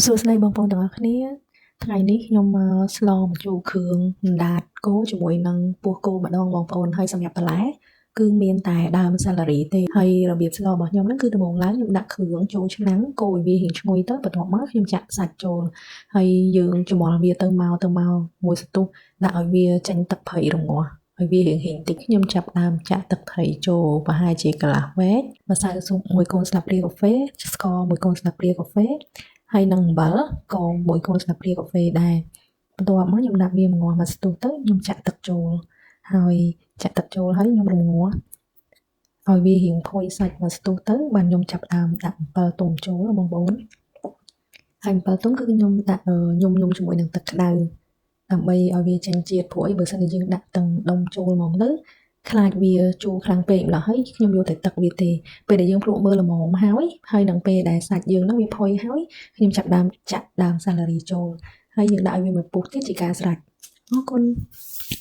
សួស្តីបងប្អូនទាំងអស់គ្នាថ្ងៃនេះខ្ញុំមកស្លម្ជូរគ្រឿងអណ្ដាតគោជាមួយនឹងពោះគោម្ដងបងប្អូនហើយសម្រាប់បន្លែគឺមានតែដើមសាឡារីទេហើយរបៀបស្លរបស់ខ្ញុំហ្នឹងគឺដំបូងឡើងខ្ញុំដាក់គ្រឿងចូលឆ្នាំងកូរឲ្យវារៀងឈ្ងុយទៅបន្ទាប់មកខ្ញុំចាក់សាច់ចូលហើយយើងច្មល់វាទៅមកទៅមកមួយសន្ទុះដាក់ឲ្យវាចេញទឹកត្រីរងាស់ឲ្យវារៀងហៀងតិចខ្ញុំចាប់ដើមចាក់ទឹកត្រីចូលប្រហែលជាកន្លះវែកម្សៅស៊ុបមួយកូនស្លាបព្រាកាហ្វេស្ករមួយកូនស្លាបព្រាកាហ្វេហើយនឹងអំបិលក៏មួយកូនស្លាបព្រាកាហ្វេដែរបន្ទាប់មកខ្ញុំដាក់វារងាស់មួយស្ទុះទៅខ្ញុំចាក់ទឹកចូលហើយចាក់ទឹកចូលហើយខ្ញុំរងាស់ឲ្យវារៀងផុយសាច់មួយស្ទុះទៅបានខ្ញុំចាប់ដើមដាក់អំពិលទុំចូលបងប្អូនហើយអំពិលទុំគឺខ្ញុំដាក់ញុំញុំជាមួយនឹងទឹកក្តៅដើម្បីឲ្យវាចេញជាតិព្រោះអីបើសិនជាយើងដាក់ទាំងដុំចូលហ្មងទៅខ្លាចវាជូរខ្លាំងពេកម្ល៉េះហើយខ្ញុំយកតែទឹកវាទេពេលដែលយើងភ្លក់មើលល្មមហើយហើយនឹងពេលដែលសាច់យើងហ្នឹងវាផុយហើយខ្ញុំចាប់ដើមចាក់ដើមសាឡារីចូលហើយយើងដាក់ឲ្យវាមួយពុះទៀតជាការស្រេចអរគុណ។